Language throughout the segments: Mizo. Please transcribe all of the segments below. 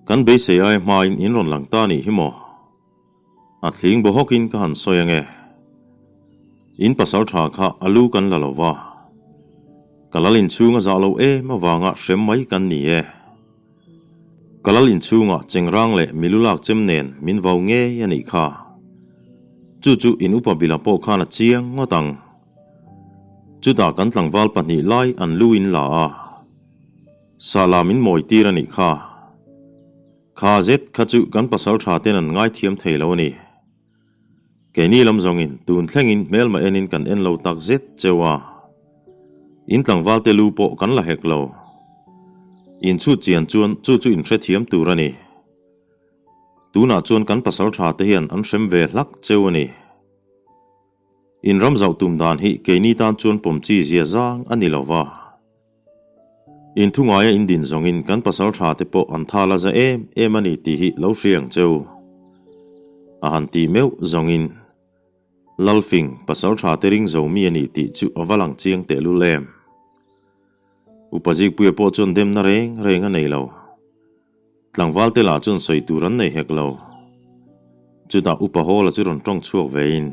Kan beisei ai hmain in rawn lang ta nih hi maw? A thling baw hawkin ka han sawi ange. In pasal tha kha a lu kan la lo va. Ka lal inchhung a zah lo em avanga hrem mai kan ni e. Ka lal inchhungah chengrang leh milu lak chem nen min vau ngei a nih kha. Chu chu in upa bila pawh khan a chiang ngawt ang. Chutah kan tlangval pahnih lai an lu in la a. Sahla min mawi tir a nih kha. Kha zet kha chu kan pasal tha ten an ngaithiam thei lo a ni. Keini lam zawngin tun thlengin hmelma enin kan en lo tak zet cheu a. In tlangval te lu pawh kan la hek lo. In chhut chian chuan chu chu in hrethiam tur a ni. Tunah chuan kan pasal tha te hian an hrem ve hlak cheu a ni. In ram zauh tum dan hi keini tan chuan pawm chi zia zang a ni lo va. In thu ngaia in din zawngin kan pasal tha te pawh an tha la za em em a ni tih hi lo hria ang cheu. A han tih meuh zawngin Lalfing pasal tha te ring zo mi a ni tih chu a va lang chiang tehlul em. Upa Zikpuia pawh chuan demna reng reng a nei lo. Tlangval te lah chuan sawi tur an nei hek lo. Chutah Upa Hawla chu rawn tawng chhuak vein,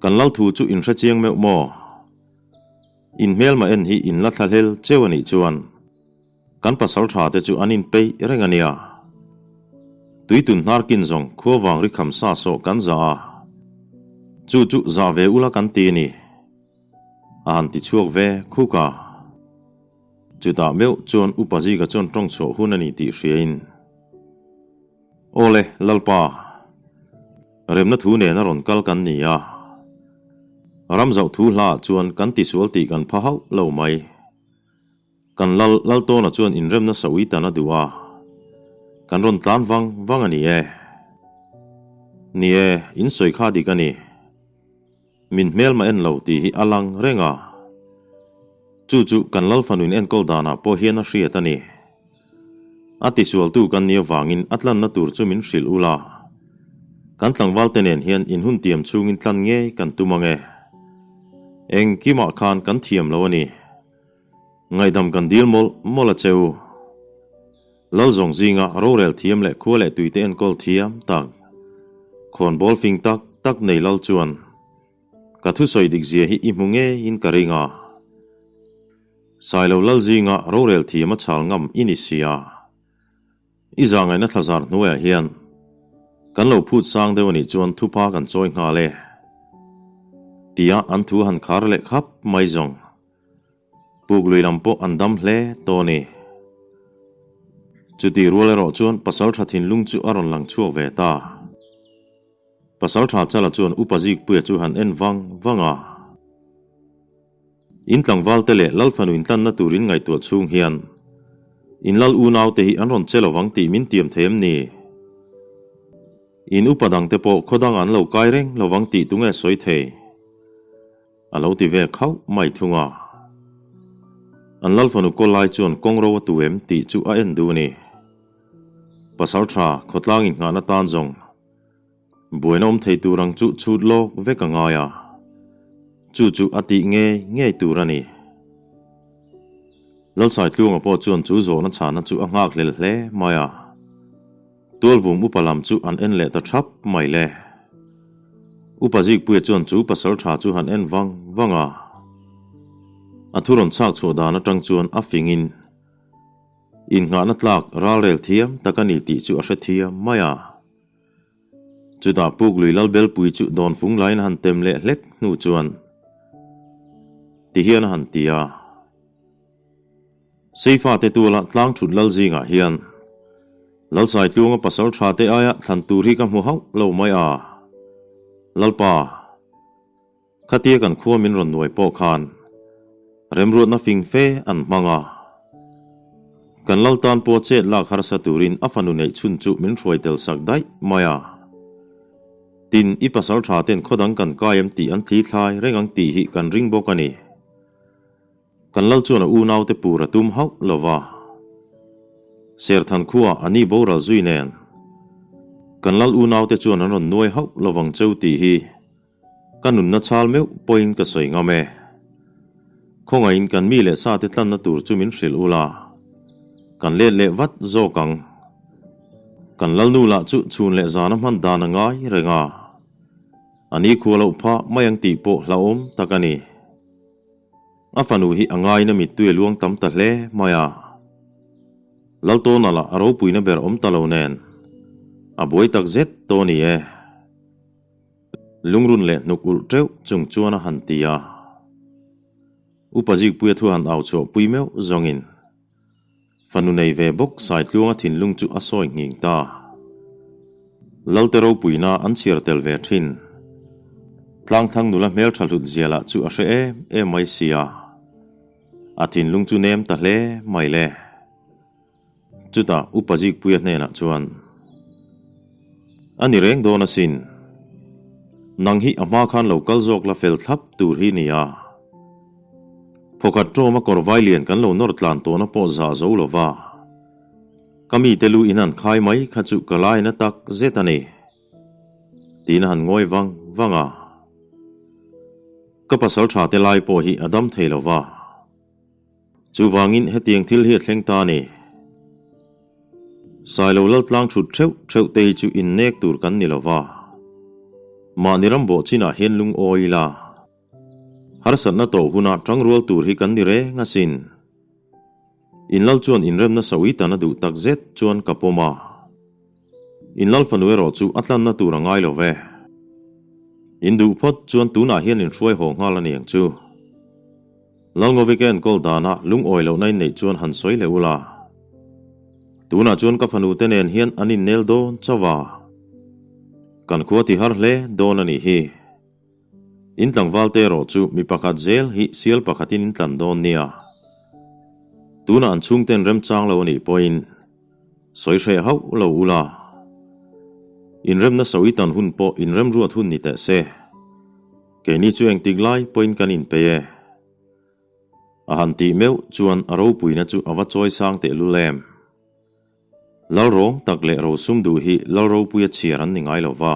Kan lal thu chu in hre chiang meuh maw? In hmelma en hi in la thla hlel cheu a nih chuan kan pasal tha te chu an inpeih reng a nia. Tuitun hnar kin zawng khua vang ri kham sa sawh kan za a, chu chu zah ve ula kan ti a ni, a han ti chhuak ve khuk a. Chutah meuh chuan Upa Zika chuan tawng chhuah hun a ni tih hriain, Awle, Lalpa, remna thu nena rawn kal kan ni a, ram zauh thu hlaah chuan kan tisual tih kan pha hauh lo mai. Kan lal Laltawna chuan inremna sawi tan a duh a, kan rawn tlan vang vang a ni e. Ni e, in sawi kha dik a ni. Min hmelma en lo tih hi a lang reng a, chu chu kan lal fanuin enkawl danah pawh hian a hriat a ni. A tisualtu kan nih avangin a tlanna tur chu min hrilh ula, kan tlangvalte nen hian in hun tiam chhungin tlan ngei kan tum ang e. Engkimah khan kan thiam lo a ni. Ngaihdam kan dil mawlh mawlh a che u. Lal zawng zinga rorel thiam leh khua leh tuite enkawl thiam tak, khawnbawl fing tak tak nei lal chuan ka thusawi dik zia hi i hmu ngeiin ka ring a. Sailo lal zinga rorel thiam a chhal ngam i ni sia. I zahngaihna thlazar hnuaiah hian kan lo phut sang deuh a nih chuan thupa kan chawi nghal e tia an thu han khar leh khap mai zawng. Puk lui lam pawh an dam hle tawh a ni. Chutih rual erawh chuan Pasaltha thinlung chu a rawn lang chhuak ve ta. Pasaltha Chala chuan Upa Zikpuia chu han en vang vang a. In tlangval te leh Lal fanu intlanna tur in ngaihtuah chhung hian in Lal unau te hi an rawn che lovang tih min tiam thei em ni? In upa dang te pawh khaw dangah an lo kai reng lovang tih tunge sawi thei? A lo ti ve khauh mai thung a. An lal fanu kaw lai chuan kawng ro a tu em tih chu a en duh a ni. Pasal tha khawtlang inngahna tan zawng buaina awm thei tur ang chu chhut lawk vek a ngai a, chu chu a tih ngei ngei tur a ni. Lalsaitluanga pawh chuan chu zawhna chhana chu a nghak hlel hle mai a. Tualvum upa lam chu an en leh ta thap mai le. Upa Zikpuia chuan chu pasal tha chu han en vang vang a. A thu rawn chhak chhuah dan atang chuan a fingin innghahna tlak ralrel thiam tak a ni tih chu a hre thiam mai a. Chutah puk lui Lalbelpui chu dawn fung laiin a han tem leh hlek hnu chuan tihian a han ti a. Seifa te tuala tlang thut lal zingah hian Lalsaitluanga pasal tha te aia thlan tur hi ka hmu hauh lo mai a. Lalpa, khatia kan khua min rawn nuai pawh khan remruatna fing fe an hmang a. Kan lal tan pawh chet lak harsa turin a fanu neih chhun chu min hruai tel sak daih mai a. Tin, i pasal tha ten khaw dang kan kai em tih an thli thlai reng ang tih hi kan ring bawk a ni. Kan lal chuan a unaute pur a tum hauh lo va. Serthan khuaa a ni boral zui nen kan lal unaute chuan an rawn nuai hauh lo vang cheu tih hi ka nunna chhal meuh pawhin ka sawi ngam e. Khawngaihin kan mi leh sate tlanna tur chu min hrilh ula. Kan let leh vat zawk ang. Kan lalnu lah chu chhun leh zana hman dan a ngai reng a. A ni khua loh phah mai ang tih pawh hlauhawm tak a ni. A fanu hi a ngaina mittui a luang tam ta hle mai a. Laltawna lah a ropuina ber awm ta lo nen a buai tak zet tawh a ni e. Lungrun leh hnuk ulh teuh chung chuan a han ti a. Upa Zikpuia thu han au chhuah pui meuh zawngin fanu nei ve bawk Saitluanga thinlung chu a sawi nghing ta. Lalte ropuina an chhiar tel ve thin. Tlangthlang nula hmeltha hlut zia lah chu a hre em em mai sia. A thinlung chu nem ta hle mai le. Chutah Upa Zikpuia hnenah chuan, A ni reng dawn asin. Nang hi a hma khan lo kal zawk la fel thlap tur hi nia. Phawkhat ṭawma kawr vai lian kan lo nawr tlan tawhna pawh zah zo lo va. Ka mite lu in han khai mai kha chu ka laina tak zet a ni. Tiin a han ngawi vang vang a. Ka pasal ṭha te lai pawh hi a dam thei lo va. Chuvangin hetiang thil hi a thleng ta a ni. Sailo laltlang thut theuh theuh te hi chu innek tur kan ni lo va. Mahni ram bawh chinah hian lungawi ila. Harsatna tawh hunah tangrual tur hi kan ni reng asin. Inlal chuan inremna sawi tan a duh tak zet chuan ka pawm a. Inlal fanu erawh chu a tlanna tur a ngai lo ve. In duh phawt chuan tunah hian inhruai haw nghal a ni ang chu. Lalngovika enkawl dana lungawi lohna in neih chuan han sawi leh ula. Tunah chuan ka fanu te nen hian an innel dawn chauh a. Kan khua ti har hle dawn a nih hi. In tlangval te erawh chu mi pakhat zel hi sial pakhatin in tlan dawn nia. Tunah an chhungten remchang lo a nih pawhin sawi hreh hauh lo ula. Inremna sawi tan hun pawh inremruat hun ni teh se. Keini chu engtik lai pawhin kan inpei e. A han tih meuh chuan a ropuina chu a va chawi sang tehlul em. Lalrawng tak leh rosum duh hi Lalropuia chhiar an ni ngai lo va.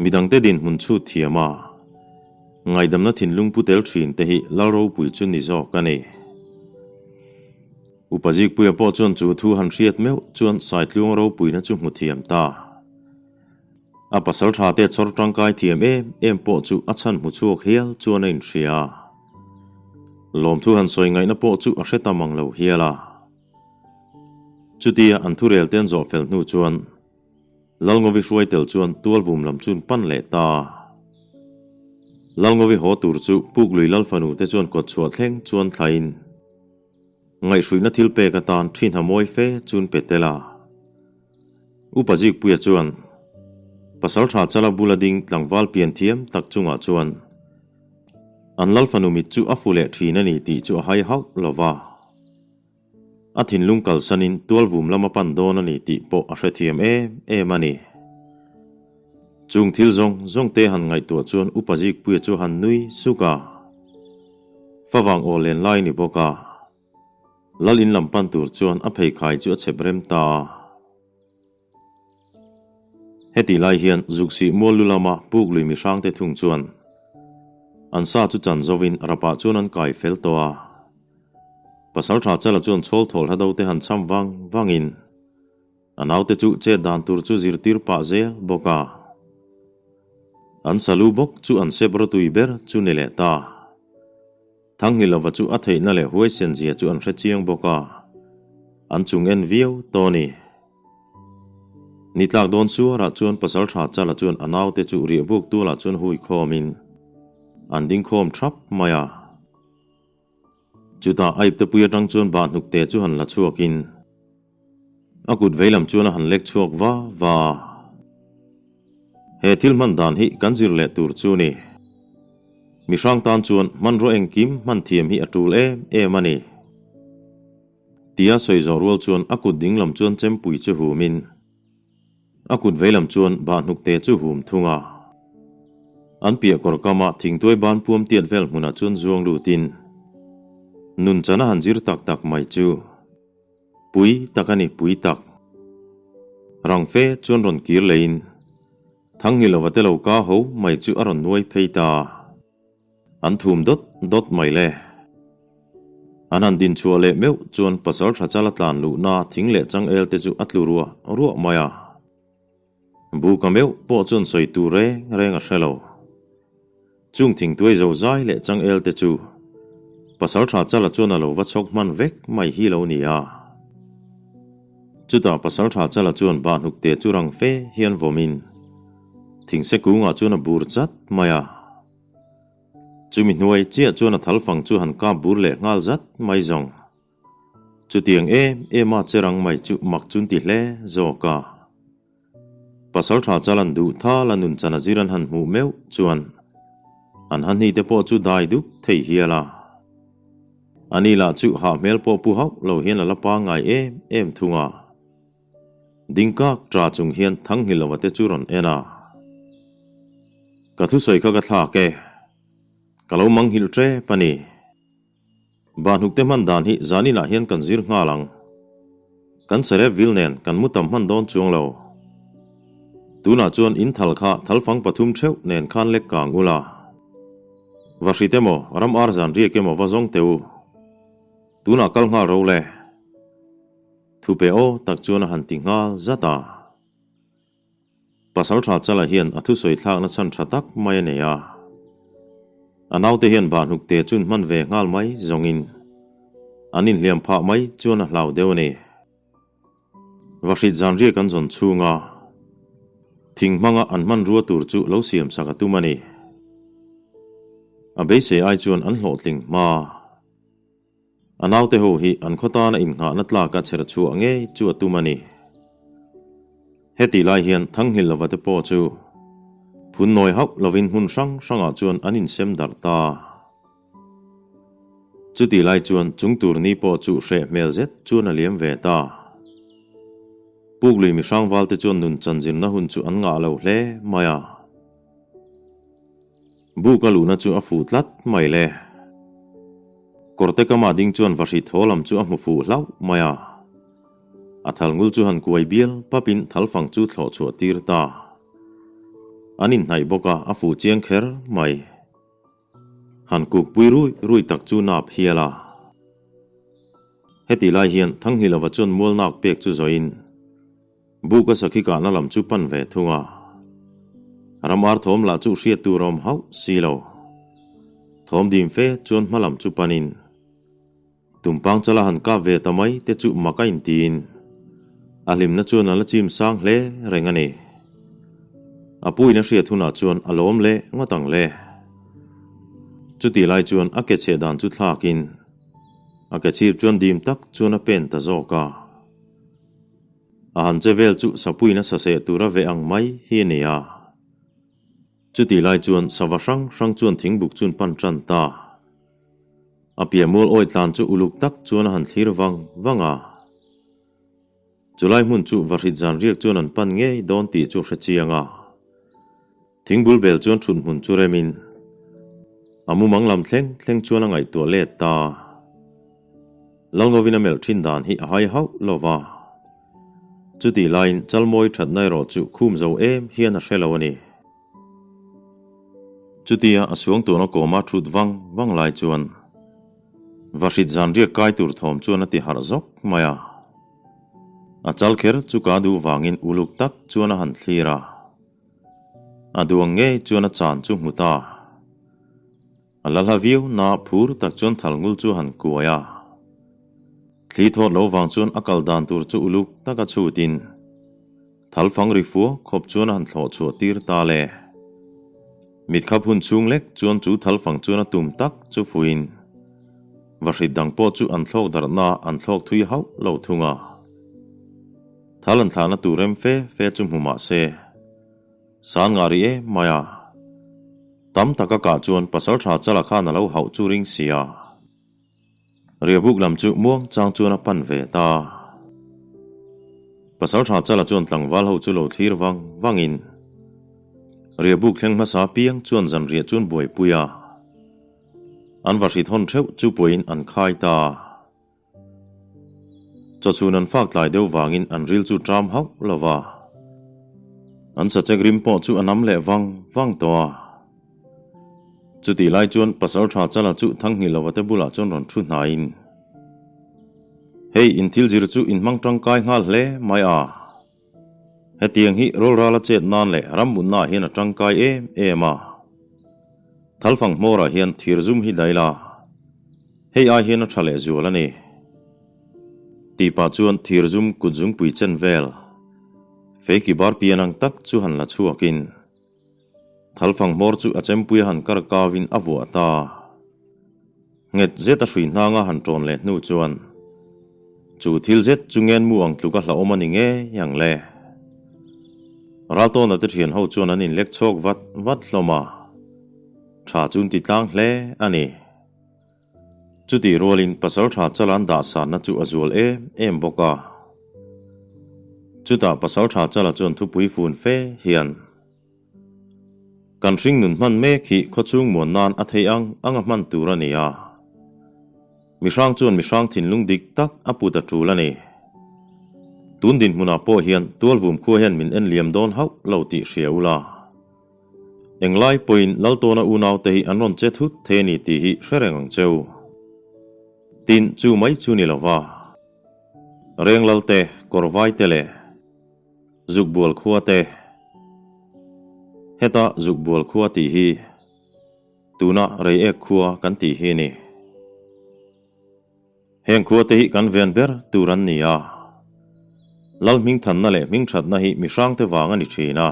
Midangte dinhmun chhut thiam a, ngaihdamna thinlung pu tel thin te hi Lalropui chu ni zawk a ni. Upa Zikpuia pawh chuan chu thu han hriat meuh chuan Saitluang ropuina chu hmu thiam ta. A pasal tha te chawr tangkai thiam em em pawh chu a chhan hmu chhuak hial chuan a inhria. Lawmthu han sawi ngaihna pawh chu a hre ta mang lo hial a. Chutia an thurel te an zawh fel hnu chuan Lalngovi hruai tel chuan tualvum lam chun pan leh ta. Lalngovi haw tur chu Puklui Lalfanu te chuan kawtchhuah thleng chuan thlain ngaihhruihna thil pek atan thin ha mawi fe chun pe tel a. Upa Zikpuia chuan Pasaltha Chala bula ding tlangval pian thiam tak chungah chuan an Lalfanu mit chu a fu leh thin a ni tih chu a hai hauh lo va. A thinlung kalsanin tualvum lama pan dawn a ni tih pawh a hrethiam em em a ni. Chung thil zawng zawng te han ngaihtuah chuan Upa Zikpuia chu han nui suk a. Favang aw len lai ni bawk a. Lal in lam pan tur chuan a pheikhai chu a chhep rem ta a. Heti lai hian Zuksih mual lu lama puk lui mihrangte thung chuan an sa chu chan zovin rapah chuan an kai fel tawh a. Pasaltha Chala chuan chhawl thawl hla do te han cham vang vangin a naute chu chet dan tur chu zirtir pah zel bawk a. An salu bawk chu an sep rawtui ber chu ni leh ta. Thanghilova chu a theihna leh huaisen zia chu an hre chiang bawk a, an chung en viau tawh a ni. Ni tlak dawn suarah chuan Pasaltha Chala chuan a naute chu riahbuk tualah chuan hui khawmin an ding khawm thap mai a. Chutah Aiptepui atang chuan Bahhnukte chu han la chhuakin a kut veilam chuan a han lek chhuak va va a. He thil hman dan hi kan zir leh tur chu ni. Mi hrang tan chuan hmanraw engkim hman thiam hi a tul em em a ni. Tia sawi zawh rual chuan a kut ding lam chuan chempui chu humin a kut veilam chuan bahhnukte chu hum thung a. An piah kawr kama thingtuai ban puam tiat vel hmunah chuan zuang lutin nun chan a han zir tak tak mai chu. Pui tak a ni, pui tak. Rang fe chuan rawn kir leiin Thanghilova te lo ka ho mai chu a rawn nuai phei ta. An thum dawt dawt mai le. An han din chhuah leh meuh chuan pasalṭha chala tlan luhna thing leh changel te chu a tlu ruah ruah mai a. Buka meuh pawh chuan sawi tur reng reng a hre lo. Chung thingtuai zo zai leh changel te chu pasalṭha chala chuan a lo va chhawk hman vek mai hi lo ni a. Chutah pasalṭha chala chuan bahhnukte chu rang fe hian vawmin thingse kungah chuan a bur chat mai a. Chumi hnuai chiah chuan a thalfang chu han kap bur leh nghal zat mai zawng. Chutiang em em a che rang mai chu mak chun ti hle zawk a. Pasaltha chalan duh thal a nun chan a zir an han hmuh meuh chuan an ha hni te pawh chu dai dup thei hial a. Ani lah chu hah hmel pawh pu hauh lo hian a la pangngai em em thung a. Dingkak ṭa chung hian Thanghilova te chu rawn en a. Ka thusawi kha ka thlak e. Ka lo manghilh ṭep a ni. Bahhnukte hman dan hi zaninah hian kan zir nghal ang. Kan sarep vil nen kan mu tam hman dawn chuang lo. Tunah chuan in thal kha thalfang pathum ṭheuh nen khan lek kang ula. Va hrit emaw, ram ar zan riak emaw va zawng teh u. Tunah kal nghal ro le. Thupe aw tak chuan a han ti nghal zat a. Pasalṭha Chala hian a thusawi thlakna chhan ṭha tak mai a nei a. A naute hian bahhnukte chun hman ve nghal mai zawngin an inhliam phah mai chuan a hlau deuh a ni. Vahrit zanriak an zawn chhunga thing hmanga an hmanrua tur chu lo siam sak a tum a ni. A beisei ai chuan an hlawhtling hma. A naute ho hi an khaw tana innghahna tlaka chher chhuah ngei chu a tum a ni. Hetih lai hian Thanghil lova te pawh chu phun nawi hauh lovin hmun hrang hrangah chuan an insem darh ta. Chutih lai chuan chung tur ni pawh chu hreh hmel zet chuan a liam ve ta. Puklui mihrangval te chuan nun chanzirna hun chu an ngah lo hle mai a. Buk a luhna chu a fuh tlat mai le. Kawrte kama ding chuan vahri thaw lam chu a hmu fuh hlauh mai a. A thal ngul chu han kuai bial papin thalfang chu thlawh chhuah tir ta. An inhnaih bawk a, a fuh chiang kher mai. Han kuk pui rui rui tak chu nap hial a. Heti lai hian Thanghilova chuan mualnak pek chu zawhin Buk a sakhi kahna lam chu pan ve thung a. Ram ar thawm lah chu hriat tur a awm hauh si lo. Thawm dim fe chuan hma lam chu panin Tumpang chala han kap ve ta mai te chu mak a intiin a hlimna chuan a la chim sang hle reng a ni. A puiin a hriat hunah chuan a lawm leh ngawt ang le. Chutih lai chuan a ke chheh dan chu thlakin a ke chhip chuan dim tak chuan a pen ta zawk a. A han che vel chu sapuiin a saseh tura ve ang mai hi a ni a. Chutih lai chuan sava hrang hrang chuan thingbuk chun pan tan ta. A piahmual awi tlan chu uluk tak chuan a han thlir vang vang a. Chulai hmun chu vahrit zan riak chuan an pan ngei dawn tih chu hre chiang a. Thingbul bel chuan thut hmun chu remin a mumang lam thleng thleng chuan a ngaihtuah let ta. Lalngovin a melh thin dan hi a hai hauh lo va. Chutih laiin Chalmawi thatna erawh chu khum zo em hian a hre lo a ni. Chutia a suang tuna kawma thut vang vang lai chuan Vahrit zan riak kai tur thawm chuan a ti harh zawk mai a. A chal kher chu ka duh vangin uluk tak chuan a han thlir a. A duang ngei chuan a chan chu hmu ta. A la hla viau na phur tak chuan thal ngul chu han kuai a. Thli thawt lo vang chuan a kal dan tur chu uluk tak a chhutin thal fang ri fua khawp chuan a han thlawh chhuah tir ta le. Mit khap hun chhung lek chuan chu thal fang chuan a tum tak chu fuin vahrit dang pawh chu an thlawk darhna an thlawk thui hauh lo thung a. Thal an thlahna tur rem fe fe chu hmu mah se, san ngah rih em mai a. Tam taka kah chuan pasaltha chala khan a lo hauh chu ring si a. Riahbuk lam chu muang chang chuan a pan ve ta. Pasaltha chala chuan tlangval ho chu lo thlir vang vangin Riahbuk thleng hmasa piang chuan zanriah chuan buaipui a. An vahrit hawn theuh chu puahin an khai ta. Chawchhun an fak tlai deuh vangin an ril chu ṭam hauh lo va. An sachek rim pawh chu a nam leh vang vang tawh a. Chutih lai chuan Pasalṭha Chala chu Thanghnilovate bulah chuan rawn ṭhu hnaiin. Hei in thil zir chu in hmang tangkai nghal hle mai a. Hetiang hi rawlrala chet nan leh ram mutna ah hian a tangkai em em a. Thalfang hmawrah hian thir zum hi daih la, hei ai hian a tha leh zual a ni. Tih pah chuan thir zum kut zungpui chen vel, feiki bar pian ang tak chu han la chhuakin, Thalfang hmawr chu a chempui a han kar kau in a vuah ta. Nghet zet a hrui hnang a han tawn leh hnu chuan chu thil zet chu ngen mu ang tluk a hlauhawm a ni ngei ang le. Raltawna te thian ho chuan an inlek chhawk vat vat hlawm a, tha chu an ti tlang hle a ni. Chutih rualin Pasaltha Chalan dahsanna chu a zual em em bawk a. Chutah Pasaltha Chala chuan thupui fun fe hian, Kan hring nun hman mek hi khawchhung muan nan a theih ang ang a hman tur a ni a. Mihrang chuan mihrang thinlung dik tak a put a tul a ni. Tun dinhmunah pawh hian tualvum khua hian min en liam dawn hauh lo tih hria ula. Englai pawhin Laltawna unaute hi an rawn che thut thei a ni tih hi hre reng ang cheu. Tin, chu mai chu ni lova, Reng Lalte, Kawrvaite leh Zukbual khua te, heta Zukbual khua tih hi tuna Reiek khua kan tih hi a ni. Heng khuate hi kan ven ber tur an ni a, Lal hmingthanna leh hmingthatna hi mi hrangte vang a ni thin a,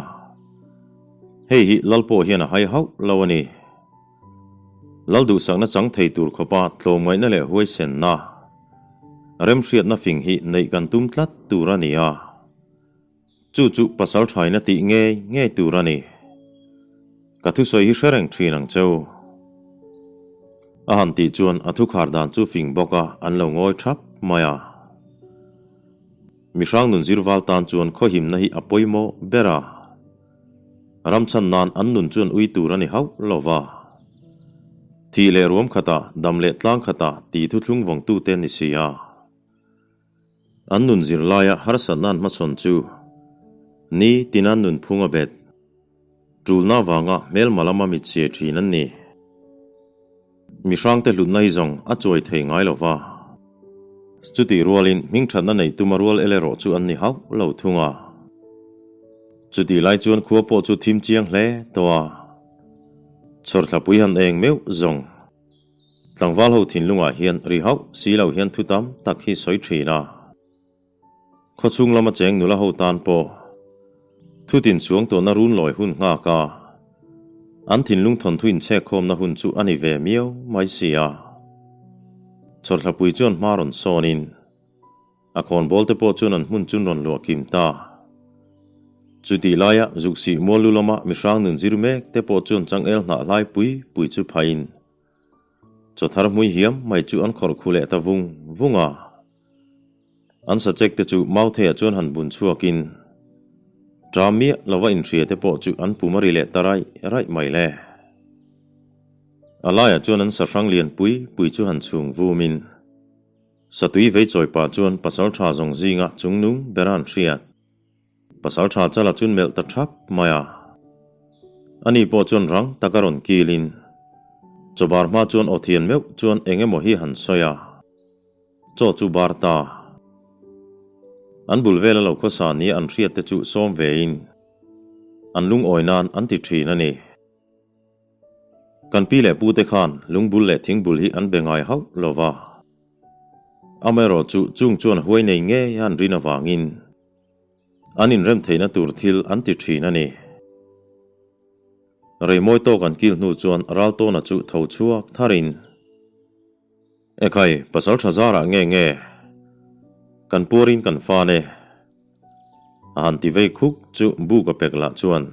hei hi Lal pawh hian a hai hauh lo a ni. Lal duhsakna chang thei tur khawpa tlawmngaihna leh huaisenna, remhriatna fing hi neih kan tum tlat tur a ni a, chu chu pasal thaina tih ngei ngei tur a ni. Ka thusawi hi hre reng thin ang cheu. A han tih chuan a thukhar dan chu fing bawk a, an lo ngawi thap mai a. Mihrang nun zirval tan chuan khawhimna hi a pawimawh ber a. Ramchhan nan an nun chuan ui tur a ni hauh lo va. Thih leh ruam khatah, dam leh tlang khatah tih thuthlung vawngtute ni si a. An nun zirlaia harsatna an hmachhawn chu ni tina nunphung a bet. Tulna avanga hmelma lama mit chhe thin an ni. Mi hrangte hlutna hi zawng a chuai thei ngai lo va. Chutih rualin hmingthatna nei tuma rual el erawh chu an ni hauh lo thung a. Chutih lai chuan khua pawh chu thim chiang hle tawh a. Chhawrthlapui han eng meuh zawng. Tlangval ho thinlungah hian ri hauh si lo hian thu tam tak hi sawi thin a. Khawchhung lama cheng nula ho tan pawh thu tin chuang tawhna run lawi hun nghak a, an thinlung thawnthu inchhekkhawmna hun chu a ni ve miau mai si a. Chhawrthlapui chuan hma rawn sawnin a khawnbawl te pawh chuan an hmun chun rawn luah kim ta. Chutih laia Zuksih mual lu lama mihrang nun zir mek te pawh chuan changel hnah hlai pui pui chu phain Chaw thar hmui hiam mai chu an khawrh khu leh ta vung vung a. An sachek te chu Mautheiah chuan han bun chhuakin ṭa miah lova inhria te pawh chu an pum a ri leh ta raih raih mai le. A laiah chuan an sahrang lian pui pui chu han chhung vumin satui vei chawi pah chuan pasalṭha zawng zinga chungnung ber a an hriat. Pasalṭha chala chun melh ta ṭhap mai a. Ani pawh chuan rang taka rawn kilin chawbar hma chuan aw thian meuh chuan eng emaw hi han sawi a, chaw chu bar ta. An bul vela lo khawsa nia an hriat te chu sawm vein an lungawi nan an ti ṭhin a ni. Kan pi leh pute khan lungbul leh thingbul hi an be ngai hauh lo va. Amaherawhchu chung chuan huai nei ngei a an rin avangin An inrem theihna tur thil an ti thin a ni. Reimawi tawk an kil hnu chuan Raltawna chu tho chhuak tharin, Ekhai, pasal tha zarah nge nge? Kan puarin kan fan e. A han ti vei khuk chu buk a pek lah chuan,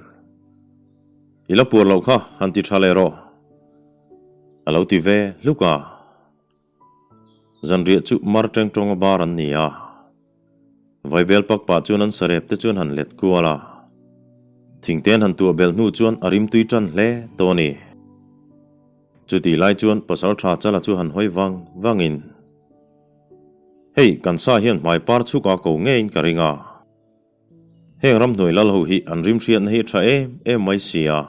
I la puar loh kha, han ti tha leh rawh. A lo ti ve hluk a. Zanriah chu mar teng tawnga bar an ni a. Vaibel pak pah chuan an sarep te chuan han let kual a. Thingte an han tuah belh hnu chuan a rimtui tan hle tawh a ni. Chutih lai chuan pasal tha chala chu han hawi vang vangin, Hei, kan sa hian hmai par chhuk a ko ngeiin ka ring a. Heng ramhnuai lal ho hi an rimhriatna hi a tha em em mai si a.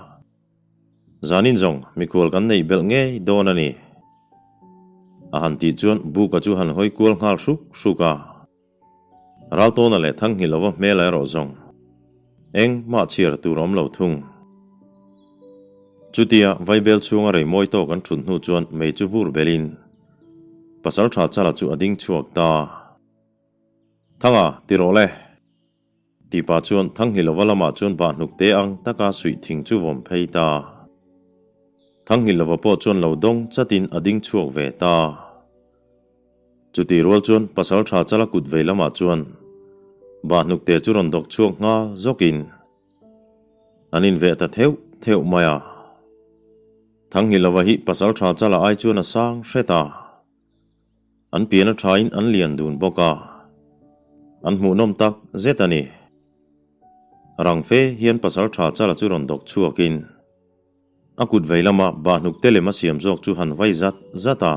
Zanin zawng mikhual kan neih belh ngei dawn a ni. A han tih chuan Buka chu han hawi kual nghal hruk hruk a. Raltawna leh Thanghilova hmel erawh zawng engmah chhiar tur a awm lo thung. Chutia Vaibel chhunga rei mawi tawk an thut hnu chuan mei chu vur belin Pasaltha Chala chu a ding chhuak ta. Thanga, ti rawh le! Tih pah chuan Thanghilova lamah chuan bah hnuk te ang taka suih thing chu vawm phei ta. Thanghilova pawh chuan lo dawng chatin a ding chhuak ve ta. Chutih rual chuan Pasaltha Chala kut vei lamah chuan bah hnuk te chu rawn dawk chhuak nghal zawkin an inveh ta theuh theuh mai a. Thanghilova hi Pasaltha Chala ai chuan a sang hret a. An pian a thain an lian dun bawk a, an hmuhnawm tak zet a ni. Rang fe hian pasal tha chala chu rawn dawk chhuakin a kut vei lama bahhnuk te lem a siam zawk chu han vai zat zat a,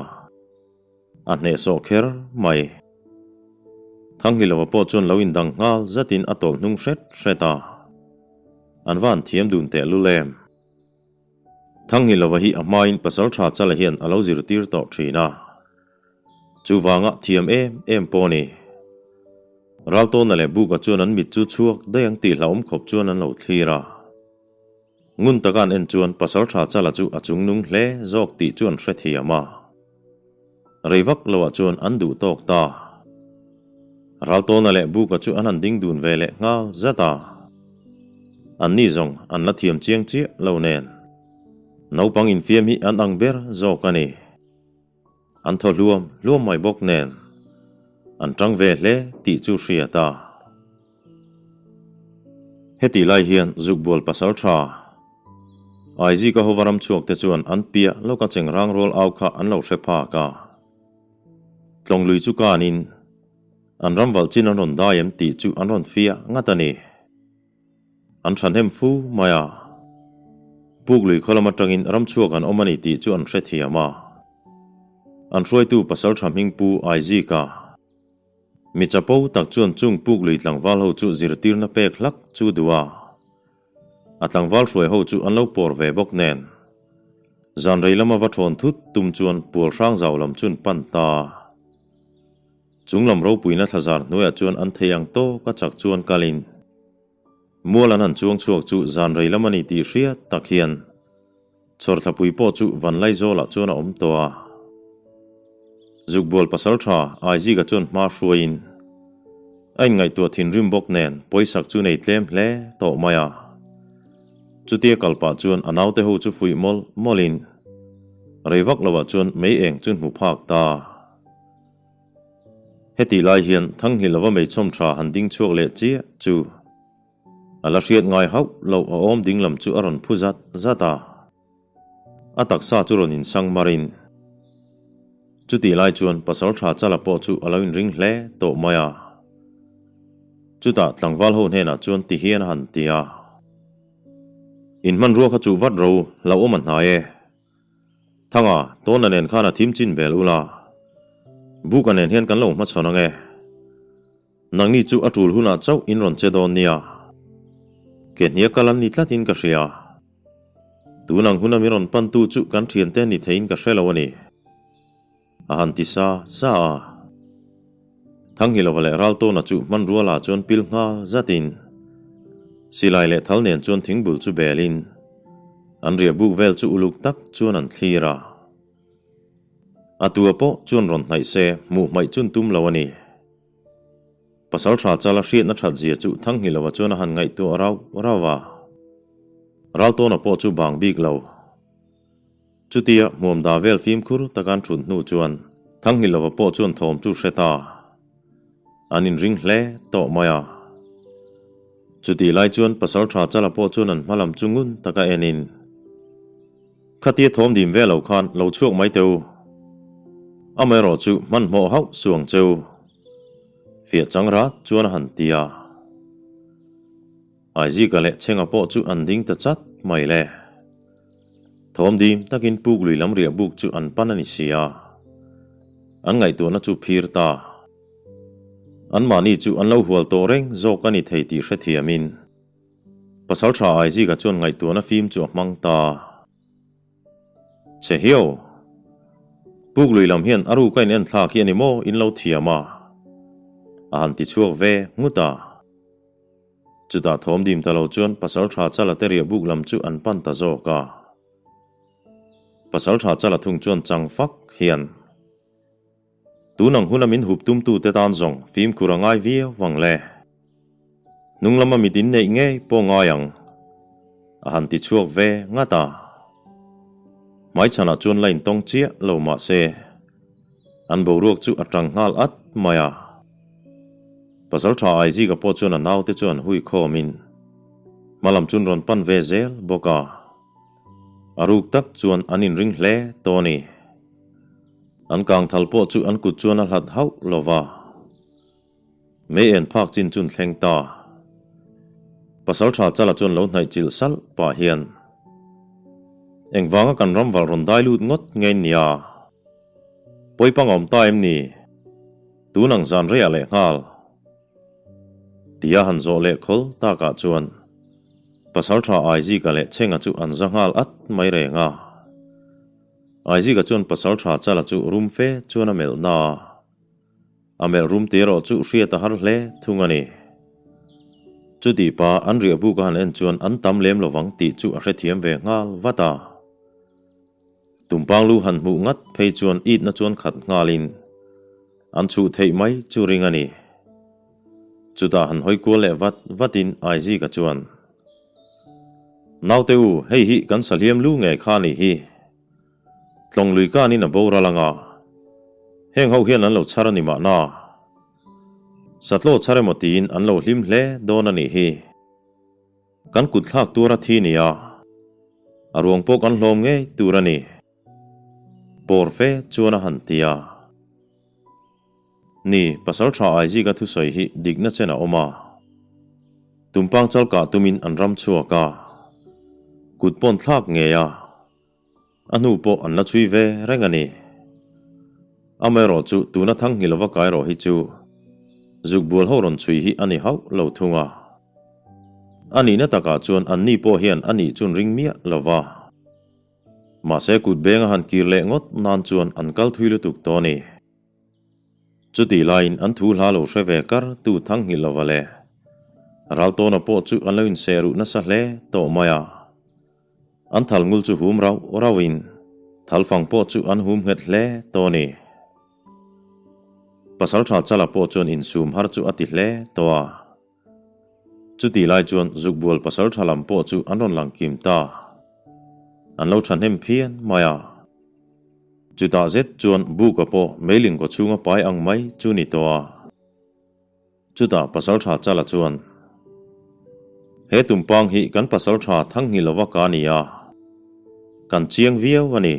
a hnehsawh kher mai. Thanghilova pawh chuan lo indang nghal zatin a tawlh hnung hret hret a, an va han thiam dun tehlul em. Thanghilova hi a hmain Pasaltha Chala hian a lo zirtir tawh thin a, chuvanga thiam em em pawh a ni. Raltawna leh Buka chuan an mit chu chhuak daih ang tih hlauhawm khawp chuan an lo thlir a. Ngun taka an en chuan Pasaltha Chala chu a chungnung hle zawk tih chu an hrethiam a. Rei vak loah chuan an duh tawk ta. Raltawna leh Buka chu an han ding dun ve leh nghal zat a. Anni zawng an la thiam chiang chiah lo nen. Naupang infiam hi an ang ber zawk a ni. An thaw hluam hluam mai bawk nen. An tang ve hle tih chu hria ta. Heti lai hian Zukbual pasal tha Aizika hova ram chhuak te chuan an piah lawka cheng rang rual au kha an lo hre phak a. Tlawng lui chu kanin an ram valh chin an rawn dai em tih chu an rawn fiah ngat a ni. An thahnem fu mai a. Puk lui khaw lam atangin ram chhuak an awm a ni tih chu an hrethiam a. An hruaitu pasal tha hming pu Aizika. Mi chapo tak chuan chung puk lui tlangval ho chu zirtirna pek hlak chu duh a. A tlangval hruai ho chu an lo pawr ve bawk nen. Zan rei lama va thawn thut tum chuan pual hrang zau lam chun pan ta. Chung lam ropuina thlazar hnuaiah chuan an thei ang tawk a chak chuan kalin mual an han chuang chhuak chu zan rei lam a ni tih hriat tak hian Chhawrthlapui pawh chu Vanlaizawlah chuan a awm tawh a. Zukbual pasal tha Aizika chuan hma hruaiin a inngaihtuah thinrim bawk nen pawisak chu nei tlem hle tawh mai a. Chutia kal pah chuan a naute ho chu fuih mawlh mawlhin rei vak lovah chuan mei eng chu hmu phak ta. Hetih lai hian Thanghilova meichhawm tha han ding chhuak leh chiah chu. A la hriat ngai hauh loh a awm ding lam chu a rawn phu zat zat a, a taksa chu rawn insang marin. Chutih lai chuan Pasaltha Chala pawh chu a lo inring hle tawh mai a. Chutah tlangval ho hnenah chuan ti hian a han ti a, In hmanrua kha chuh vat ro, hlauhawm a hnai e. Thanga, tawna nen khan a thim chin bel ula, Buka nen hian kan lo hmachhawn ang e. Nangni chu a tul hunah chauh in rawn che dawn nia. Ke hnia kal an ni tlatin ka hria. Tun ang huna min rawn pantu chu kan thiante ni theiin ka hre lo a ni. A han ti sa sa a. Thanghilova leh Raltawna chu hmanruala chuan pil nghal zatin silai leh thal nen chuan thingbul chu belin an riah buk vel chu uluk tak chuan an thlir a. A tua pawh chuan rawn hnaih se hmuh hmaih chun tum lo a ni. Pasal tha chala hriatna that zia chu Thanghilova chuan a han ngaihtuah rauh rauh a. Raltawna pawh chu bang bik lo. Chutia hmuam da vel fimkhur taka an thut hnu chuan Thanghilova pawh chuan thawm chu hre ta. An inring hle tawh mai a. Chutih lai chuan Pasal tha chala pawh chuan an hma lam chu ngun taka enin. Khatia thawm dim ve lo khan lo chhuak mai teh u. Amaherawh chu hmanhmawh hauh suang che u. Fiah chang rat chuan a han ti a. Aizika leh Chhenga pawh chu an ding ta chat mai le. Thawm dim takin puk lui lam riah buk chu an pan a ni si a. An ngaihtuahna chu phir ta. Anmahni chu an lo hual tawh reng zawk a ni thei tih hrethiamin. Pasal tha Aizika chuan ngaihtuahna fim chu a hmang ta. Che hiau! Puk lui lam hian a ruk a in en thlak hi a ni maw in lo thiam a? A han ti chhuak ve nghut a. Chutah thawm dim ta lo chuan Pasaltha Chala te riah buk lam chu an pan ta zawk a. Pasaltha Chala thung chuan chang fak hian. Tun ang huna min hup tumtute tan zawng fimkhur a ngai viau vang le. Hnung lama mit in neih ngei pawh ngai ang, a han ti chhuak ve ngat a. Hmaichhanah chuan la intawng chiah lo mah se, an boruak chu a tang nghal at mai a. Pasaltha Aizika pawh chuan a naute chu an hui khawmin hmalam chun rawn pan ve zel bawk a. A ruk tak chuan an inring hle tawh a ni. An kangthal pawh chu an kut chuan a hlat hauh lo va. Mei en phak chin chun thleng ta. Pasaltha Chala chuan lo hnaih chilh salh pah hian, Engvanga kan ram valh rawn dai lut ngawt ngei nia? Pawi pangawm ta em ni? Tun ang zan reiah leh nghal. Tia han zawh leh khawl takah chuan Pasaltha Aizika leh Chhenga chu an za nghal at mai reng a. Aizika chuan Pasaltha Chala chu rum fe chuan a melh na a. A melh rum tih erawh chu hriat a har hle thung a ni. Chutih pa an riah buk a han en chuan an tam lem lovang tih chu a hrethiam ve nghal vat a. Tumpang lu han hmuh ngat phei chuan itna chuan khat nghalin an chhuh theih mai chu ring a ni. Chutah han hawi kual leh vat vatin Aizika chuan, Naute u, hei hi kan sahliam lu ngei kha a nih hi. Tlawng lui kanin a boral anga, heng ho hian an lo chhar a ni mahna. Satlaw chhar emaw tiin an lo hlim hle dawn a nih hi. Kan kut thlak tur a thi nia, a ruang pawh kan hlawm ngei tur a ni. Pawr fe chuan a han ti a. Ni, pasal tha Aizika thusawi hi dikna chen a awm a. Tumpang chal kah tumin an ram chhuak a, kut pawn thlak ngei a. A hnu pawh an la chhui ve reng a ni. Amaherawhchu tuna thang hni lova kai rawh hi chu zuk bual ho rawn chhui hi a ni hauh lo thung a. A nihna takah chuan anni pawh hian a nih chun ring miah lo va. Mahse kut beng a han kir leh ngawt nan chuan an kal thui lutuk tawh a ni. Chutih laiin an thu hla lo hre ve kar tu thang nghilh lova le. Raltawna pawh chu an lo inseh ruh nasa hle tawh mai a. An thal ngul chu hum rauh rauhin thal fang pawh chu an hum nghet hle tawh a ni. Pasaltha Chala pawh chuan insum har chu a ti hle tawh a. Chutih lai chuan Zukbual pasaltha lam pawh chu an rawn lang kim ta. An lo thahnem phian mai a. Chutah zet chuan Buka pawh meiling kaw chhunga pai ang mai chu ni tawh a. Chutah Pasaltha Chala chuan, He tumpang hi kan Pasaltha Thangnghilova ka ni a, kan chiang viau a ni.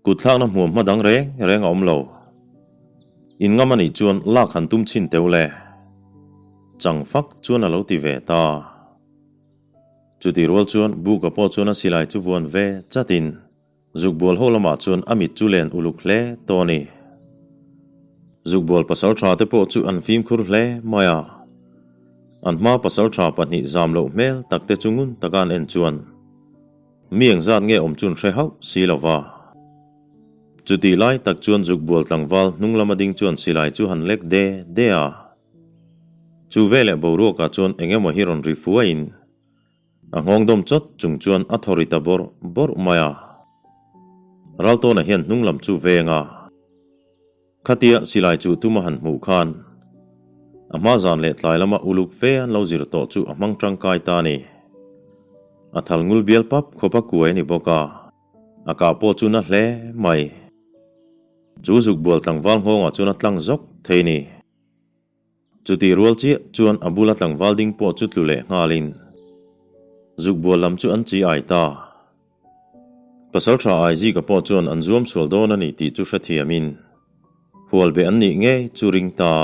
Kutthlakna hmuam hma dang reng reng a awm lo. In ngam a nih chuan lak han tum chhin teu le. Chang fak chuan a lo ti ve ta. Chutih rual chuan Buka pawh chuan a silai chu vuan ve chatin, Zukbual ho lamah chuan a mit chu len uluk hle tawh a ni. Zukbual pasaltha te pawh chu an fimkhur hle mai a. An hma pasaltha pahnih zam loh hmel tak te chu ngun taka an en chuan mi engzat nge awm chun hre hauh si lo va. Chutih lai tak chuan Zukbual tlangval hnung lama ding chuan silai chu han lek de de a. Chu veleh boruakah chuan eng emaw hi rawn ri fuaiin A nghawng dawm chawt chung chuan a thaw ri ta bawrh bawrh mai a. Raltawna hian hnung lam chu veng a. Khatia silai chu tuma han hmuh khan a hma zan leh tlai lama uluk fe an lo zir tawh chu a hmang tangkai ta a ni. A thal ngul bial pap khawp a kuai a ni bawk a, a kah pawh chu na hle mai. Chu zukbual tlangval nghawngah chuan a tlang zawk thei ni. Chutih rual chiah chuan a bula tlangval ding pawh chu tlu leh nghalin zukbual lam chu an chi ai ta. Pasaltha Aizika pawh chuan an zuam sual dawn a ni tih chu hrethiamin hual beh an nih ngei chu ring ta.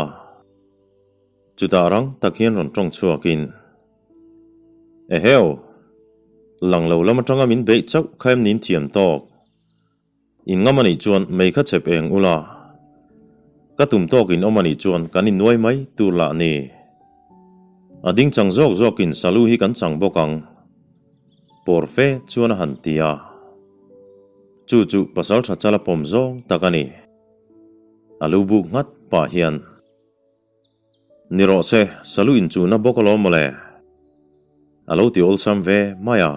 Chutah rang tak hian rawn tawng chhuakin, Eheu! Lang lo lam atanga min beih chauh kha em nin thiam tawk? In ngam a nih chuan mei kha chep eng ula, ka tum tawk in awm a nih chuan kan innuai mai tur lah ni. A ding chang zawk zawkin salu hi kan chang bawk ang, pawr fe chuan a han ti a. Chu chu pasaltha chala pawm zawng tak a ni. A lu buk nghat pah hian. Ni rawh se, salu inchuhna bawk alawm mawle. A lo ti awlsam ve mai a.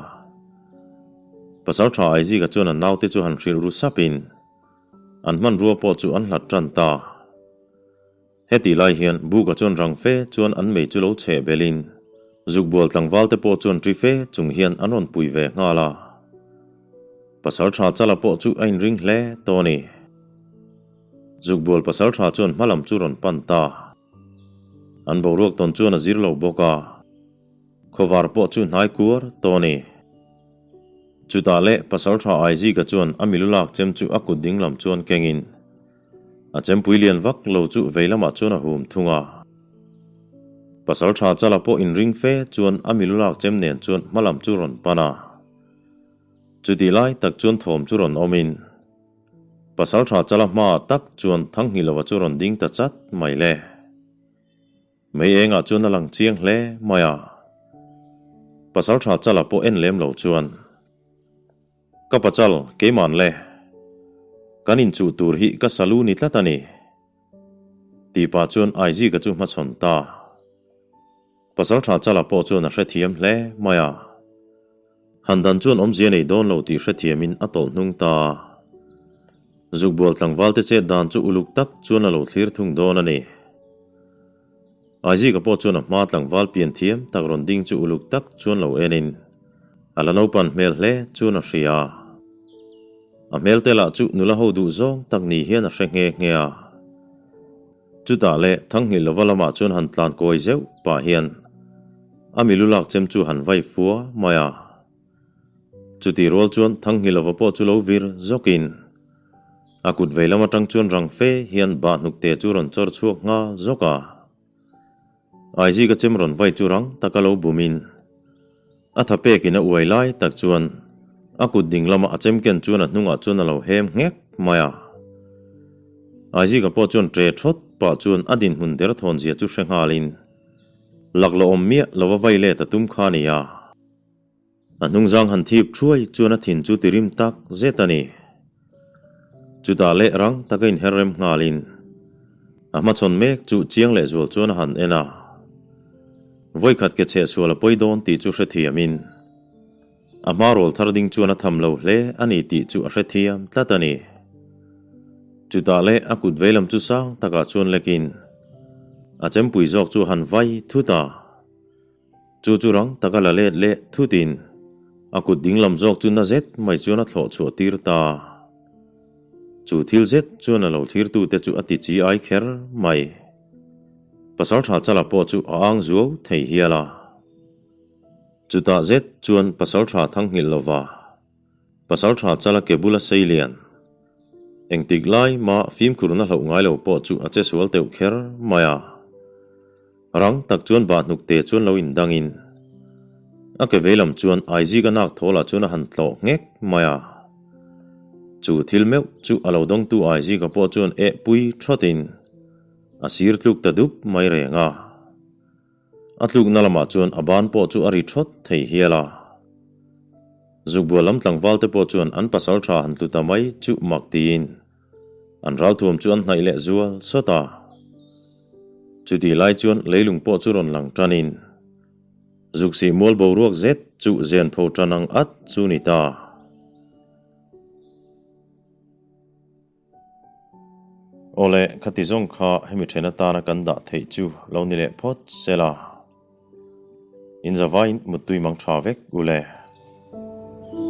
Pasaltha Aizika chuan a naute chu han hrilh ru sapin an hmanrua pawh chu an hlat tan ta. Hetih lai hian Buka chuan rang fe chuan an mei chu lo chheh belin Zukbual tlangval te pawh chuan ri fe chung hian an rawn pui ve nghal a. Pasaltha Chala pawh chu a inring hle tawh a ni. Zukbual pasaltha chuan hmalam chu rawn pan ta. An boruak tawn chuan a zir lo bawk a. Khawvar pawh chu hnai kuar tawh a ni. Chutah leh pasaltha Aizika chuan a milu lak chem chu a kut dinglam chuan kengin A chempui lian vak lo chu vei lamah chuan a hum thung a. Pasaltha Chala pawh inring fe chuan a milu lak chem nen chuan hma lam chu rawn pan a. Chutih lai tak chuan thawm chu rawn awmin Pasaltha Chala hmaah tak chuan Thanghilova chu rawn ding ta chat mai le. Mei engah chuan a lang chiang hle mai a. Pasaltha Chala pawh en lem lo chuan. Ka pachal, keiman le. Kan inchuh tur hi ka salu ni tlat a ni. Tih pah chuan Aizika chu hmachhawn ta. Pasaltha Chala pawh chuan a hrethiam hle mai a. Han dan chuan awmzia nei dawn lo tih hrethiamin a tawlh hnung ta. Zukbual tlangval te chet dan chu uluk tak chuan a lo thlir thung dawn a ni. Aizika pawh chuan a hma tlangval pian thiam tak rawn ding chu uluk tak chuan lo enin a la naupan hmel hle chuan a hria. A hmel te lah chu nula ho duh zawng tak ni hian a hre nghe nghe a. Chutah leh Thanghilh lova lamah chuan han tlan kawi zeuh pah hian a milu lak chem chu han vai fua mai a. Chutih rual chuan Thanghilova pawh chu lo vir zawkin a kut vei lam atang chuan rang fe hian bah hnukte chu rawn chawr chhuak nghal zawk a. Aizika chem rawn vai chu rang taka lo bumin a tha pekin a uai lai tak chuan a kut ding lama a chem ken chuan a hnungah chuan a lo hem nghek mai a. Aizika pawh chuan tre thawt pah chuan a dinhmun derthawn zia chu hre nghalin laklawh awm miah lova vai let a tum kha a ni a. A hnungzang han thip thuai chuan a thin chu tirim tak zet a ni. Chutah leh rang taka inher rem nghalin a hmachhawn mek chu chiang leh zual chuan a han en a. Vawikhat ke chheh sual a pawi dawn tih chu hrethiamin a hma rawl thar ding chuan a tham lo hle a ni tih chu a hrethiam tlat a ni. Chutah leh a kut veilam chu sang takah chuan lekin a chempui zawk chu a han vai thut a. Chu chu rang taka la let leh thutin a kut dinglam zawk chu na zet mai chuan a thlawh chhuah tir ta. Chu thil zet chuan a lo thlirtute chu a ti chi ai kher mai. Pasaltha Chala pawh chu a ang zuau thei hial a. Chutah zet chuan Pasaltha Thanghilh lova Pasaltha Chala ke bula sei lian engtik lai mah fimkhurna hlauh ngai lo pawh chu a che sual teuh kher mai a. Rang tak chuan bah hnuk te chuan lo indangin a ke vei lam chuan Aizik a nak thawlah chuan a han tlawh nghek mai a. Chu thil meuh chu a lo dawngtu Aizika pawh chuan eh pui thawtin a sir tluk ta dup mai reng a. A tlukna lamah chuan a ban pawh chu a ri thawt thei hial a. Zukbual lam tlangval te pawh chuan an pasal tha han tlu ta mai chu mak tiin an ralthuam chu an hnaih leh zual sawt a. Chutih lai chuan leilung pawh chu rawn lang tanin Zuksih mual boruak zet chu zen pho tan ang at chu ni ta. Awle, khati zawng kha hemi then atana kan dah theih chu lo ni leh phawt se la. In zavaiin muttui mang tha vek u le.